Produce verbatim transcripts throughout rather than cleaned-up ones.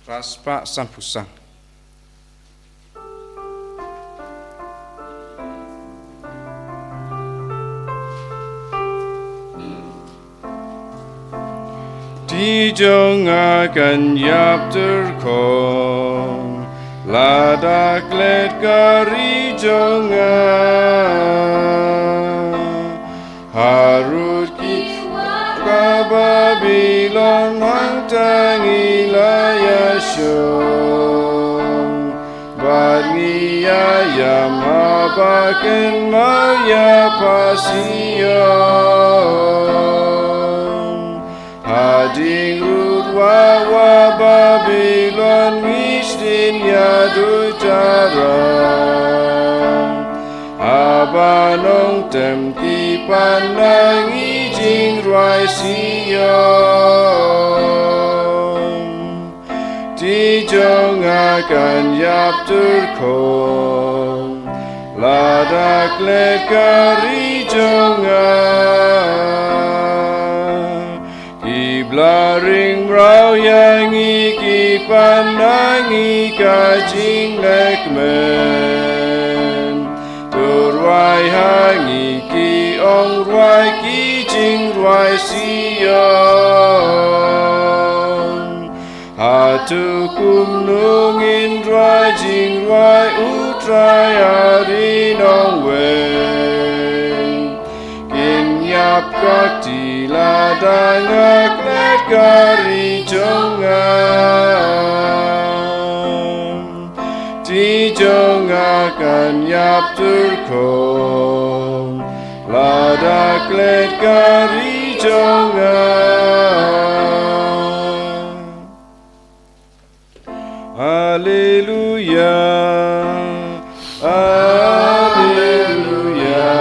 Phra spah sanphew san. Te jong nga kan ïap tyrkhong, lada klet ka ri jong nga. Harud ki wah ka Babilon hangta ngi la ïashong. Bad ngi ïa ïam haba kynmaw ïa pha Sion. Hadien rud wah, wah Babilon ngi sdien ïa duh tyrang. Haba nongtem ki pan na ngi jingrwai Sion. Te jong nga kan ïap tyrkhong, lada klet ka ri jong nga. Ki bla ring mraw ïa ngi, ki pan na ngi ka jinglehkmen. To rwai ha ngi, ki ong, rwai ki jingrwai Sion. Hato kumno ngin rwai jingrwai U Trai ha ri nongwei? Kin ïap ka kti lada nga klet ka ri jong nga. Te jong nga kan ïap tyrkhong, lada klet ka ri jong nga. Haleluya, haleluya,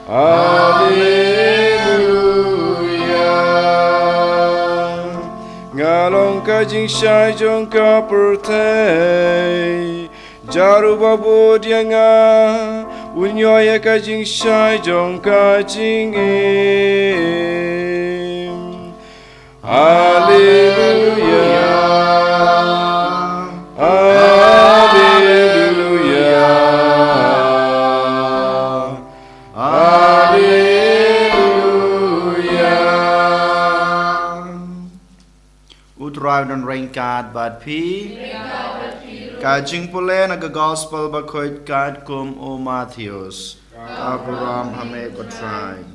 haleluya. Nga long ka jingshai jong ka pyrthei. Jar uba bud ïa nga, un ïoh ïa ka jingshai jong ka jingim. Haleluya. Haleluya. Haleluya. U Trai un don ryngkat bad phi. Ka jingpule na ka Gospel bakhuid katkum u Mathaios. Ka burom ha me ko Trai.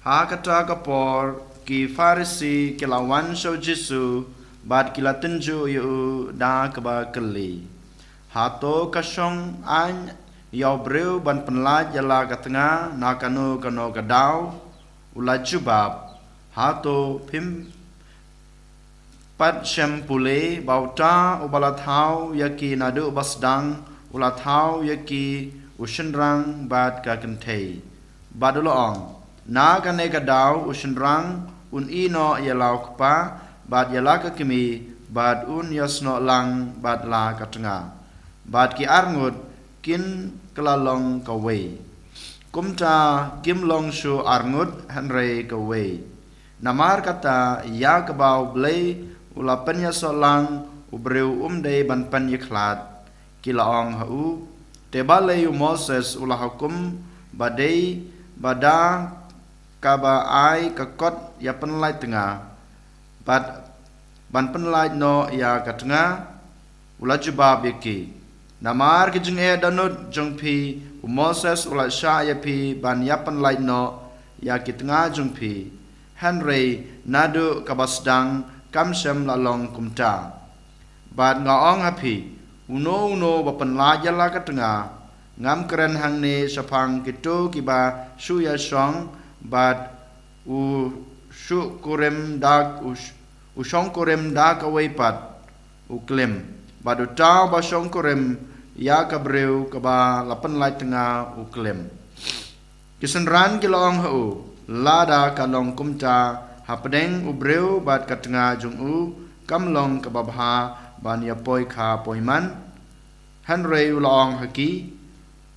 Ha kata ka por, ki Pharisi ki la wan sha u Jisu, bad ki la tynjuh ïa u da kaba kylli. Hato ka shong aiñ ïa u briew ban pynlait ïa la ka tnga na kano kano ka daw? U la jubab, hato phim pat shem pule ba uta uba la thaw ïa ki naduh ba sdang, u la thaw ïa ki u shynrang bad ka kynthei. Bad u la ong, na kane ka daw u shynrang un ïehnoh ïa la u kpa, bad ïa la ka kmie, bad un ïasnoh lang bad la ka tnga. Bad ki arngut kin kylla long kawei. Kumta kim long shuh arngut hynrei kawei. Namar kata ïa kaba U Blei u la pynïasoh lang u briew um dei ban pynïakhlad. Ki la ong ha u, te balei u Moses u la hukum ba dei ba da kaba ai ka kot ïa pynlait tnga, bad ban pynlait noh ïa ka tnga? U la jubab ïa ki, namar ki jingeh dohnud jong phi, u Moses u la shah ïa phi ban ïa pynlait noh ïa ki tnga jong phi. Hynrei naduh kaba sdang kam shym la long kumta. Bad nga ong ha phi, uno uno ba pynlait ïa la ka tnga, ngam kren hangne shaphang kito kiba shu ïashong, bad u shongkurim da, u sh-, u shongkurim da kawei pat u klim, bad uta uba shongkurim ïa ka briew kaba la pynlait tnga u klim. Ki synran ki la ong ha u, lada ka long kumta hapdeng u briew bad ka tnga jong u, kam long kaba bha ban ïa poi kha poi man. Hynrei u la ong ha ki,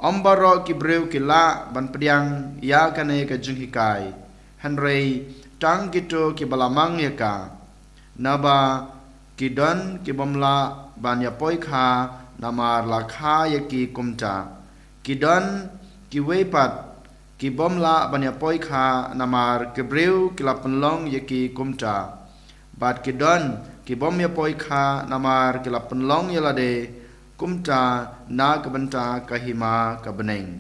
ym baroh ki briew ki lah ban pdiang ïa kane ka jinghikai. Hynrei tang kito kiba la mang ïa ka. Naba ki don ki bym lah ban ïa poi kha namar la kha ïa ki kumta. Ki don kiwei pat ki bym lah ban ïa poi kha namar ki briew ki la pynlong ïa ki kumta. Bad ki don ki bym ïa poi kha namar ki la pynlong ïa lade kumta na ka bynta ka hima ka bneng.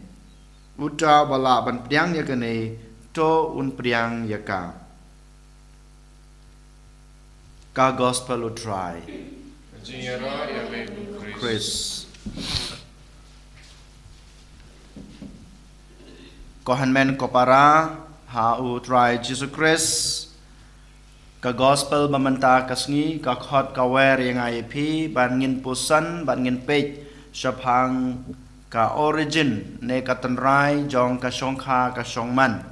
Uta uba lah ban pdiang ïa kane, to un pdiang ïa ka. Ka Gospel U Trai. Jingïaroh ïa me, Khrist. Ko hynmen ko para ha U Trai Jisu Khrist. Ka Gospel ba mynta ka sngi ka khot ka wer ïa nga ïa phi ban ngin puson, ban ngin peit shaphang ka origin ne ka tynrai jong ka shongkha ka shongman,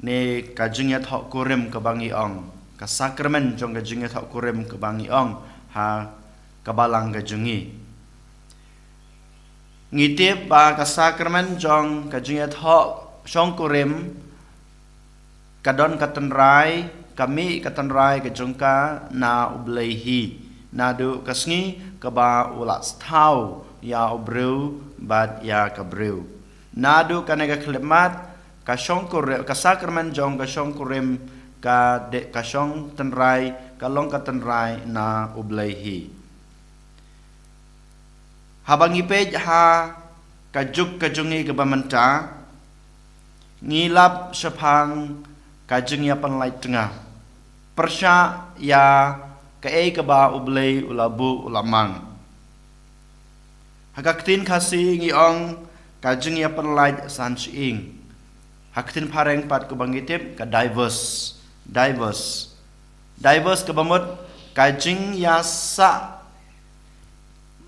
ne ka jingïathoh kurim kaba ngi ong, ka sakramen jong ka jingïathoh kurim kaba ngi ong ha ka balang ka jong ngi. Ngi tip ba ka sakramen jong ka jingïathoh shongkurim ka don ka tynrai, ka mih ka tynrai ka jong ka na U Blei hi. Naduh ka sngi kaba u la sdang ïa u briew bad ïa ka briew. Naduh kane ka khyllipmat, ka shongkurim, ka sakramen jong ka shongkurim ka dei ka shong tynrai, ka long ka tynrai na U Blei hi. Haba ngi peit ha ka juk ka jong ngi kaba mynta, ngi lap shaphang ka jingïapynlait tnga pyrshah ïa kaei kaba U Blei u la buh u la mang. Ha ka ktien Khasi ngi ong ka jingïapynlait san shyieng. Ha ka ktien phareng pat kaba ngi tip ka diverse. Diverse. Diverse kaba mut ka jingïasah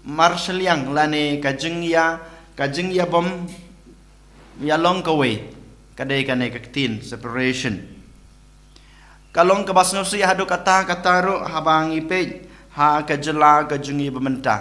marshiliang lane ka jingïa, ka jingïabym ïalong kawei. Ka dei kane ka ktien separation. Ka long kaba sngewsih haduh katta katta ruh haba ngi peit ha ka jylla ka jong ngi ba mynta.